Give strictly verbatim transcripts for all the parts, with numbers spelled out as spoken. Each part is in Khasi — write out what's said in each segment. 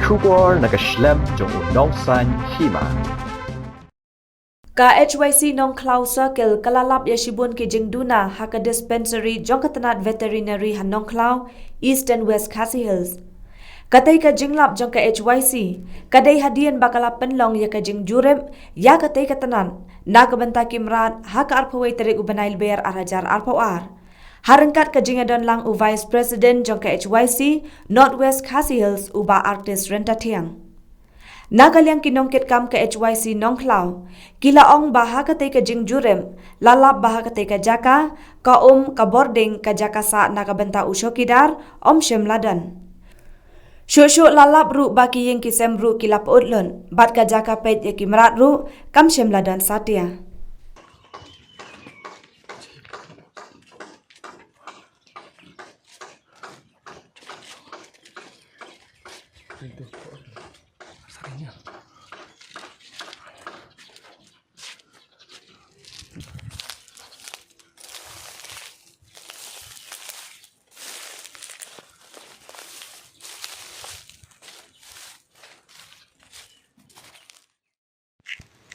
Khubor na ka shlem jong u nongsan hima. Ka H Y C Nongkhlaw Circle ka la lap ïa shibun ki jingduna ha ka dispensary jong ka tnat veterinary ha Nongkhlaw, Eastern West Khasi Hills. Katei ka jinglap jong ka H Y C ka dei hadien ba ka la pynlong ïa ka jingjurip ïa katei ka tnat na ka bynta ki mrad ha ka arphew wei tarik u bnai Lber ar hajar arphew ar. Ha ryngkat ka jingïadon lang u Vice President jong ka H Y C North West Khasi Hills, u Bah Artist Ryntathiang. Na ka liang ki nongkitkam ka H Y C Nongkhlaw ki la ong ba ha katei ka jingjurip la lap ba ha katei ka jaka, ka um, ka bording, ka jaka sah na ka bynta u chowkidar ym shym la don. Shuh shuh la lap ruh ba ki ïing ki sem ruh ki la pyut lut bad ka jaka peit ïa ki mrad ruh kam shym la don satia.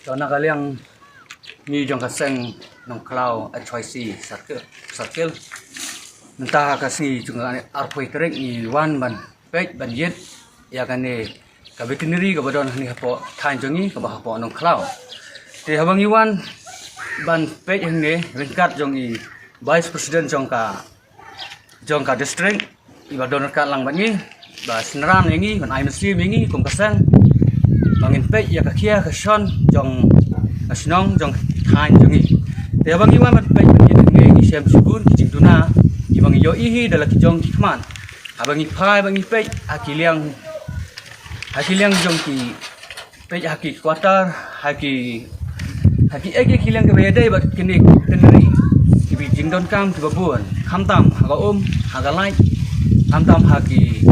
To na ka liang ngi jong ka seng Nongkhlaw H Y C Circle, Circle. Mynta ka sngi jong ka arphew tarik ngi wan ban peit ban ïit ïa kane ka veterinary kaba don hangne hapoh thaiñ jong ngi kaba hapoh Nongkhlaw. Te haba ngi wan ban peit hangne ryngkat jong i Vice President jong ka jong ka district, iba don ryngkat lang bad ngi, ba synran ïa ngi, ban ai mynsiem ïa ngi kum ka seng ba ngin peit ïa ka khia ka shon jong ka shnong jong ka thaiñ jong ngi. Te haba ngi wan ban peit ban ïa ngi, ngi shem shibun ki jingduna kiba ngi ïohi hi da la ki jong ki khmat. Haba ngi phai ba ngi peit ha ki liang, ha ki liang jong ki peit ha ki quarter, ha ki, ha ki, eh, ki, ki liang kiba ïadei bad kine ki veterinary, kiba jingdonkam kiba bun, khamtam ha ka um, ha ka light, khamtam ha ki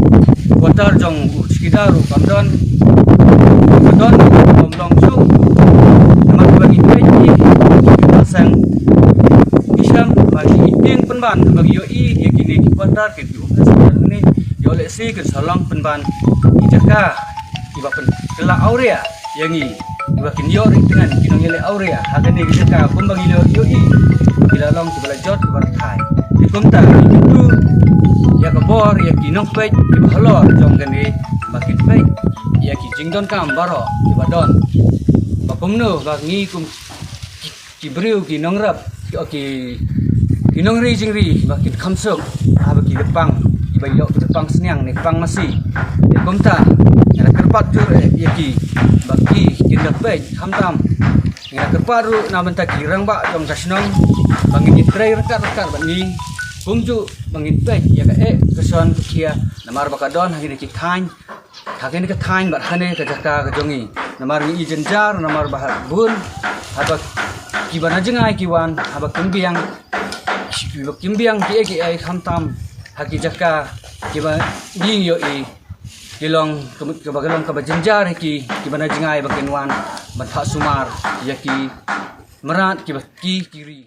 quarter jong u chowkidar ruh kam don, ka don kam long shuh. Namar ba ngi peit ki, ki seng, ki shem ba ki tieng pynban ba ngi ïohi ïa kine ki quarter ki, ki office ne ïoh lehse kin sa long pynban ki jaka kiba pynkylla awria ïa ngi, kiba kin ïoh ring tngen ki nongïaleh awria ha kane ka jaka kumba ngi ïoh ïohi ki la long kiba la jot kiba la thai. Te kumta ngi kyntu ïa ka bor ïa ki nongpeit kiba halor jong kane ba kin peit ïa ki jingdonkam baroh kiba don, ba kumno ba ngi kum ki briew ki nongrep, ki, ki, ki nongri jingri ba kin kham suk haba ki da pang, kiba ïoh ki da pang sniang ne pang masi. Te kumta nga la kyrpad jur eh ïa ki ba ki kin da peit khamtam. Nga la kyrpad ruh na bynta ki rangbah jong ka shnong ba ngin ïatrei ryngkat ryngkat bad ngi kumjuh ba ngin peit ïa ka eh ka shon ka khia namar ba ka don ha kine ki thaiñ, ha kane ka thaiñ bad ha kane ka jaka ka jong ngi. Namar ngi i jynjar namar ba ha bun haba kiba na jngai ki wan haba kin biang, kiba kin biang kiei kiei khamtam ha ki jaka kiba ngi ïohi ki long kaba, kaba ki long kaba jynjar ha ki, kiba na jngai ba kin wan ban phah sumar ïa ki mrad kiba ki, ki ri.